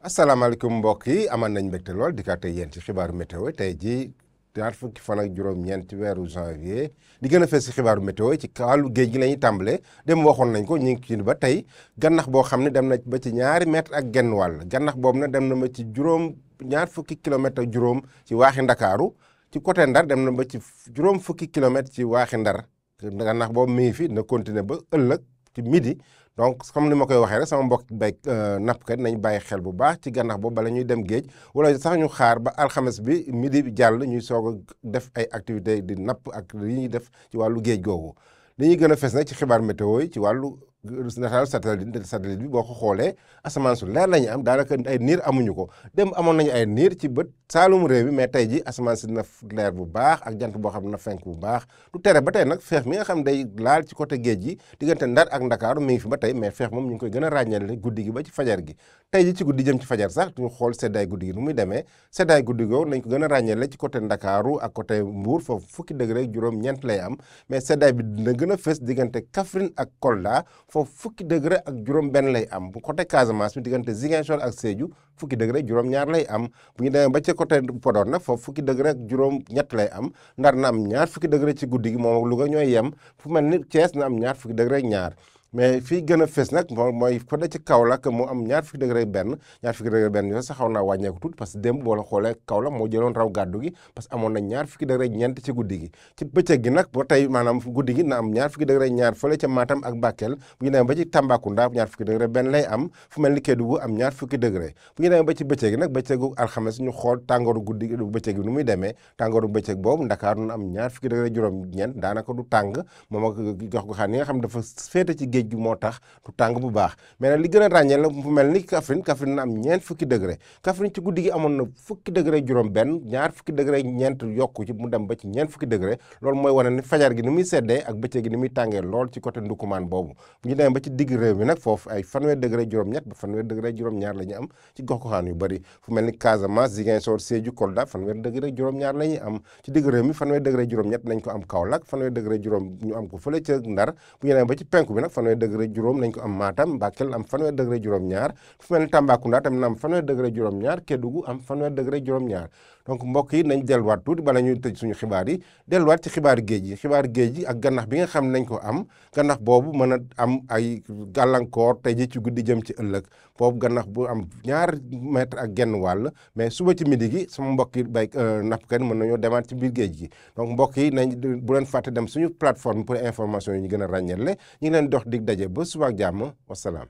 asalaamaaleykum mbokk yi amaan nañ mbégte lool di kaa tey yéen ci xibaaru météo tey ji ñaar fukki fan ak juróom-ñeent ci weeru janvier di gën a fees ci xibaaru météo ci wàllu géej gi la ñuy tàmbale dem waxoon nañ ko ñu ngi ci ba tey gannax boo xam ne dem na ba ci 2 mètre ak genn wàll gannax boobu nag dem na ba ci ñaar fukki kilomètre ak juróom ci waaxi Ndakaaru ci côté Ndar dem na ba ci juróom fukki kilomètre ci waaxi Ndar gannax boobu mi ngi fi na continuer ba ëllëg ci midi. donc comme ni ma koy waxee rek sama mbokk bay nappkat nañ bàyyi xel bu baax ci gannax boobu bala ñuy dem géej wala sax ñu xaar ba alxames bi midi bi jàll ñuy soog a def ay activités di napp ak li ñuy def ci wàllu géej googu li ñuy gën a fes nag ci xibaar météo yi ci wàllu nataal satellite bi boo ko xoolee asamaan su leer lañu am daanaka ay niir amuñu ko dem amoon nañu ay niir ci bët saalum réew mi mais tey ji asamaan si dina leer bu baax ak jant boo xam ne na fenk bu baax du tere ba tey nag feex mi nga xam day laal ci côté géej gi diggante Ndar ak Ndakaaru mi ngi fi ba tey mais feex moom ñu ngi koy gën a ràññale guddi gi ba ci fajar gi tey ji ci guddi jëm ci fajar sax ñu xool seddaay guddi gi nu muy demee seddaay guddi googu nañ ko gën a ràññale ci côté Ndakaaru ak côté Mbuur foofu fukki degré ak juróom-ñeent lay am mais seddaay bi dina gën a fës diggante Kaffrine ak Kolda foofu fukki degré ak juróom benn lay am bu côté Casamance bi diggante Ziguinchor ak Sédhiou fukki degré juróom-ñaar lay am bu ñu demee ba ca côté Podor nag foofu fukki degré ak juróom-ñett lay am Ndar na am ñaar fukki degré ci guddi gi moom ak Louga ñooy yem fu mel ni Thiès na am ñaar fukki degré ak ñaar mais fii gën a fës nag mooy côté ci Kaolack mu am ñaar fukki degré benn yoo sax xaw naa wàññeeku tuuti parce que démb boo la xoolee Kaolack moo jëloon raw gàddu gi parce que amoon na ñaar fukki degré ñeent ci guddi gi ci bëccëg gi nag ba tey maanaam guddi gi na am ñaar fukki degré ñaar fële ca Matam ak Bakel bu ñu demee ba ci Tambacounda ñaar fukki degré benn lay am fu mel ni Kédougou am ñaar fukki degré bu ñu demee ba ci bëccëg gi nag bëccëgu alxames ñu xool tàngooru guddi gi bëccëg bi nu muy demee tàngooru bëccëg boobu Ndakaaru na am ñaar fukki degré juróom-ñeent daanaka du tàng moom ak gox-goxaan yi nga xam dafa féete ci géej gi moo tax du tàng bu baax mais nag li gën a ràññee la fu mel ni Kaffrine na am ñeent fukki degré Kaffrine ci guddi gi amoon na fukki degré juróom benn ñaar fukki degré ñeent yokku ci mu dem ba ci ñeent fukki degré loolu mooy wane ni fajar gi ni muy seddee ak bëccëg gi ni muy tàngee lool ci côté Ndukumaan boobu bu ñu demee ba ci digg réew mi nag foofu ay fanweer degré juróom-ñett ba fanweer degré juróom-ñaar la ñu am ci gox-goxaan yu bëri fu mel ni Casamance Ziguinchor Sédhiou Kolda fanweer degré juróom-ñaar la ñuy am ci digg réew mi fanweer degré juróom-ñett nañ ko am Kaolack fanweer degré juróom ñu am ko fële ca Ndar bu ñu demee ba ci penku bi nag fanweer degré juróom nañ ko am Matam Bakel am fanweer degré juróom-ñaar fu mel ni Tambacounda tam na am fanweer degré juróom-ñaar Kédougou am fanweer degré juróom-ñaar donc mbokk yi nañ delluwaat tuuti bala ñuy tëj suñu xibaar yi delluwaat ci xibaaru géej gi ak gannax bi nga xam nañ ko am gannax boobu mën a am ay gàllankoor tey ji ci guddi jëm ci ëllëg boobu gannax bu am 2 mètre ak genn wàll mais suba ci midi gi sama mbokk yi nappkat mën nañoo demaat ci biir géej gi donc mbokk yi nañ bu leen fàtte dem suñu plateforme pour information yi ñu gën a ràññale ñu ngi leen dox dig daje ba suba ak jàmm wasalaam